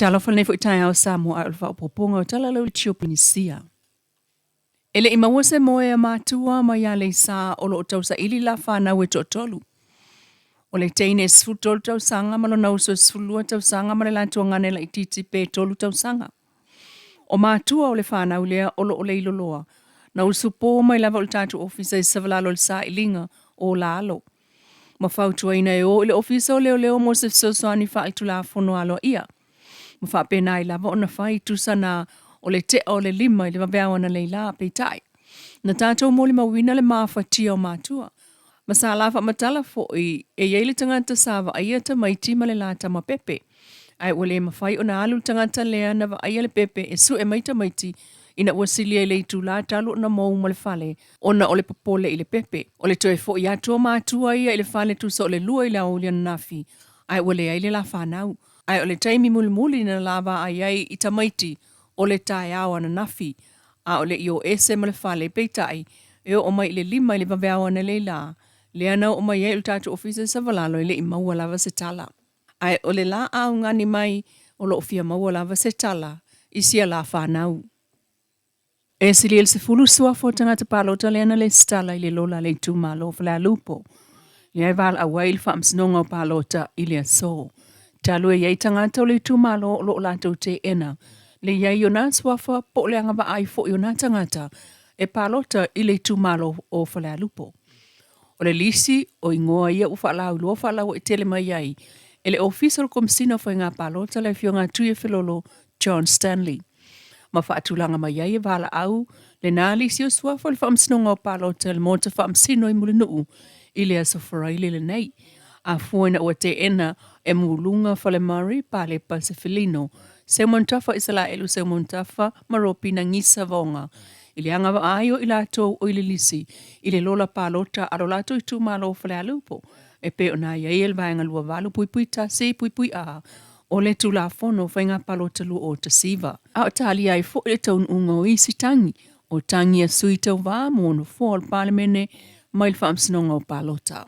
Talofa lenei foi taeao Samoa ae o le faaopoopoga o tala lau Tunisia. E le i maua se moe a matua mai Aleisa o lo o tausaili la fanau e toatolu. O le teine e 13 tausaga ma lona uso e 12 tausaga ma le la tuagane laitiiti pe 3 tausaga. O matua o le fanau lea o lo o leiloloa na usupo mai lava o le tatou ofisa i Savalalo i le sailiga o la alo. Ma fautuaina e o i le Ofisa o Leoleo mo se fesoasoani faaletulafono aloaia. Ma faapena ai lava ona fai tusa na o le tea o le 5 i le vaveao analeila, peitai, na tatou molimauina le mafatia o matua. Ma sa la faamatala foi e i ai le tagata sa vaaia tamaiti ma le la tama pepe. Ae ua le mafai ona alu le tagata lea na vaaia le pepe e sue mai tamaiti ina ua silia i le itula talu ona mou ma le fale ona o le popole i le pepe. O le toe foi atu o matua ia i le fale tusa o le 2 i le aoauli ananafi, ae ua leai le la fanau. Ae o le taimi mulimuli na la vaai ai i tamaiti o le taeao ananafi, a o le i o ese ma le fale, peitai, e oo mai i le 5 i le vaveao analeila, lea na oo mai ai o le tatou ofisa i Savalalo e le i maua lava se tala. Ae o le la augani mai o lo o fia maua lava se tala i sia la fanau. E silia i le 10 suafa o tagata palota lea na lesitala i le lola a le itumalo o Falealupo, lea e valaau ai i le Faamasinoga o Palota i le aso. Talu e i ai tagata o le itumalo o lo o latou teena le i ai o nā suafa po o le agavaa ai foi o nā tagata e palota i le itumalo o Falealupo. O le lisi o igoa ia ua faalauiloa faalauaitele mai ai e le Ofisa o le Komesina o Faiga Palota le Afioga a Tuiafelolo John Stanley. Ma faatulaga mai ai e valaau lenā lisi o suafa o le Faamasinoga o Palota i le Maota Faamasino i Mulinuu i le Aso Faraile lenei. A fua ina ua teena e Muluga Falemari Palepa Sefelino Seumanutafa Isalaelu Seumanutafa ma Ropina Gisa Vaoga i le agavaa ai o i latou o i le lisi i le lola palota a lo latou itumalo o Falealupo e pei ona aiaia i le Vaega 28.1.A o le Tulafono o Faiga Palota 2019. A o talia ai foi le taunuuga o isi tagi o tagi a sui tauva mo nofoa o le Palemene mai le Faamasinoga o Palota.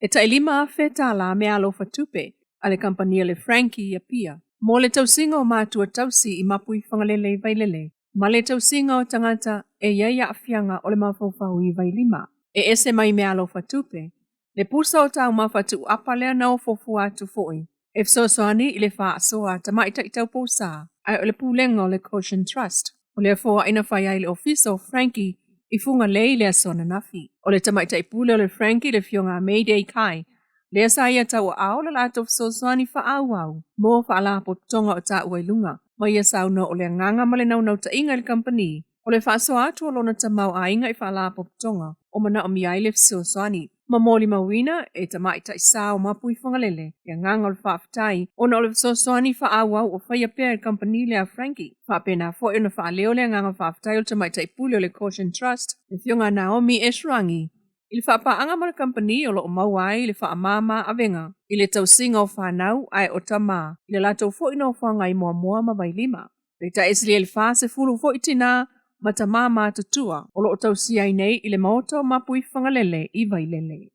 E tai $5,000 meaalofa tupe a le kamupani a le Frankie i Apia mo le tausiga o matua tausi i Mapuifagalele i Vailele ma le tausiga o tagata e i ai aafiaga o le mafaufau i Vailima. E ese mai meaalofa tupe, le pusa o taumafa tuuapa lea na ofoofua atu foi e fesoasoani i le faasoa a tamaitai taupousa ae o le pulega o le Caution Trust. O lea foai na fai ai le ofisa o Frankie i Fugalei i le aso ananafi. O le tamaitai pule o le Frankie le afioga a Mayday Kai, lea sa ia tauaao le latou fesoasoani faaauau mo faalapotopotoga o taua i luga, ma ia saunoa o le agaga ma le naunautaiga i le kamupani o le faasoa atu o lona tamaoaiga i faalapotopotoga o manaomia ai le fesoasoani. Ma molimauina e tamaitai sa o Mapuifagalele le agaga o le faafetai ona o le fesoasoani faaauau o faia pea e le kamupani lea a Frankie. Faapena foi ona faaleo le agaga faafetai o le tamaitai pule o le Caution Trust, le afioga Naomi Esrangi, i le faapaaga ma le kamupani o lo o maua ai le faamama avega i le tausiga o fanau ae o tamā i le latou foi nofoaga i Moamoa ma Vailima. Peitai e silia i le 40 foi tinā ma tamā matutua o lo o tausia ai nei i le Maota o Mapuifagalele i Vailele.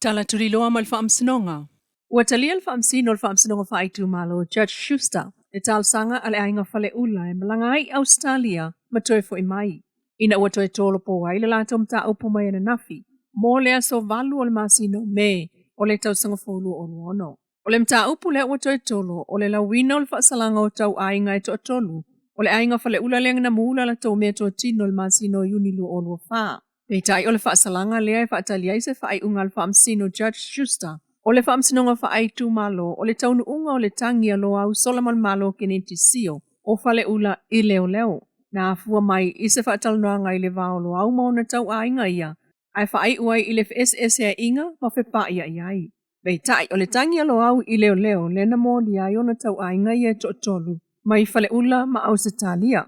Tala tuliloa ma le Faamasinoga. Ua talia le Faamasino o le Faamasinoga Faaitumalo Judge Schuster le talosaga a le aiga Faleula e malaga ai i Ausetalia ma toe foi mai, ina ua toe tolopo ai le latou mataupu mai ananafi mo le aso 8 o le masina o Me o le tausaga fou 2026. O le mataupu lea ua toe tolo, o le lauina o le faasalaga o tauaiga e toatolu o le aiga Faleula lea na muula latou meatotino i le masina o Iuni 2024. Peitai o le faasalaga lea e faatali ai se faaiuga a le Faamasino Judge Schuster o le Faamasinoga Faaitumalo o le taunuuga o le tagi a Loau Solamalemalo Keneti Sio o Faleula i leoleo, na afua mai i se faatalanoaga i le va o Loau ma ona tauaiga ia, ae faaiu ai i le feeseeseaiga ma fepaaiai ai. Peitai, o le tagi a Loau i leoleo lea na molia ai ona tauaiga ia e toatolu mai Faleula ma Ausetalia,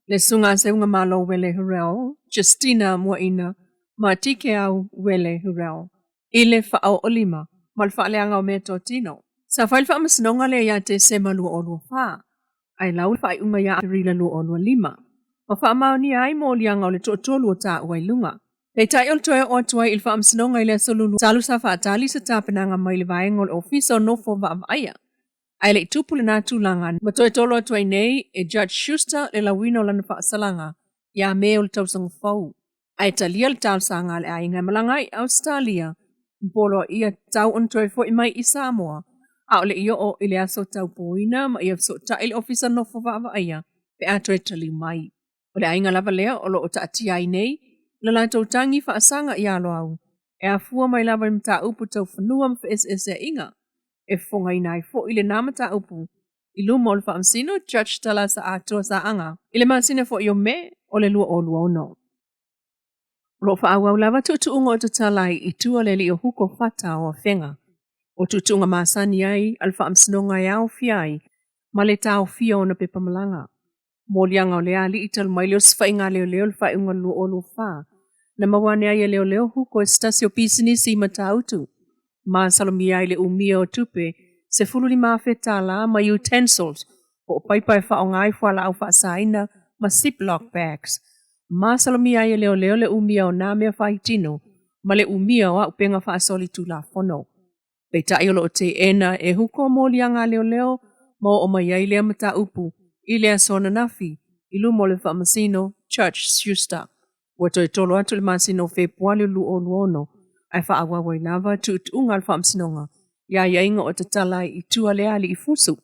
le susuga a Seugamalo Wele Hurrell, Justina Muaina ma Tikeau Wele Hurrell i le faaoolima ma le faaleaga o meatotino. Sa fai le faamasinoga lea ia Tesema 2024, ae lau le faaiuga ia Aperila 2025, ma faamaonia ai moliaga o le toatolu o taua i luga. Peitai o le toe oo atu ai i le faamasinoga i le aso Lulu talu sa faatali se tapenaga mai le vaega o le Ofisa o Nofo Vaavaaia. Ae le i tupu lena tulaga, na toe tolo atu ai nei e Judge Schuster le lauina o lana faasalaga ia Me o le tausaga fou. Ae talia le talosaga a le aiga e malaga ai i Ausetalia ma poloaia tatau ona toe foi mai i Samoa a o le i oo i le aso taupoina ma ia fesootai le Ofisa Nofo Vaavaaia pe a toe taliu mai. O le aiga lava lea o lo o taatia ai nei le latou tagi faasaga ia Loau e afua mai lava i mataupu tau fanua ma feeseeseaiga e fofogaina ai foi lena mataupu i luma o le Faamasino Judge Talasa Atoa Saaga i le masina foi o Me o le 2026. O lo o faaauau lava tuutuuga o tatala ai i tua le alii o Huko Fata o Afega. O tuutuuga masani ai a le Faamasinoga e aofia ai ma le taofia o ona pepa malaga. Moliaga o lea alii talu mai le osofaiga a leoleo i le faaiuga o le 2024, na maua ane ai e leoleo Huko i se tasi o pisinisi i Matautu, masalomia ai le umia o tupe $15,000 ma utensils po o paipa e faaaoga ai fualaau faasaina ma ziploc bags. Masalomia ai e leoleo le umia o nā mea faitino ma le umia o auupega faasolitulafono. Peitai o lo o teena e Huko moliaga a leoleo ma oo mai ai lea mataupu i le aso ananafi i luma o le Faamasino Judge Schuster. Ua toe tolo atu i le masina o Fepuali o le 2026 ae faaauau ai lava tuutuuga a le Faamasinoga i aiaiga o tatala ai i tua lea alii fusu.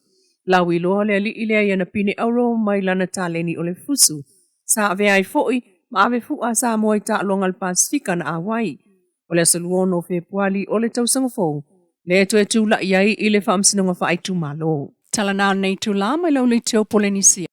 Lauiloa le alii lea i ana pine auro mai lana taleni o le fusu sa avea ai foi ma ave fua a Samoa i taaloga a le Pasefika na auai. O le aso 26 o Fepuali o le tausaga fou lea e toe tulai ai i le Faamasinoga Faaitumalo. Tala na o lenei itula mai lau leitio Polenisia.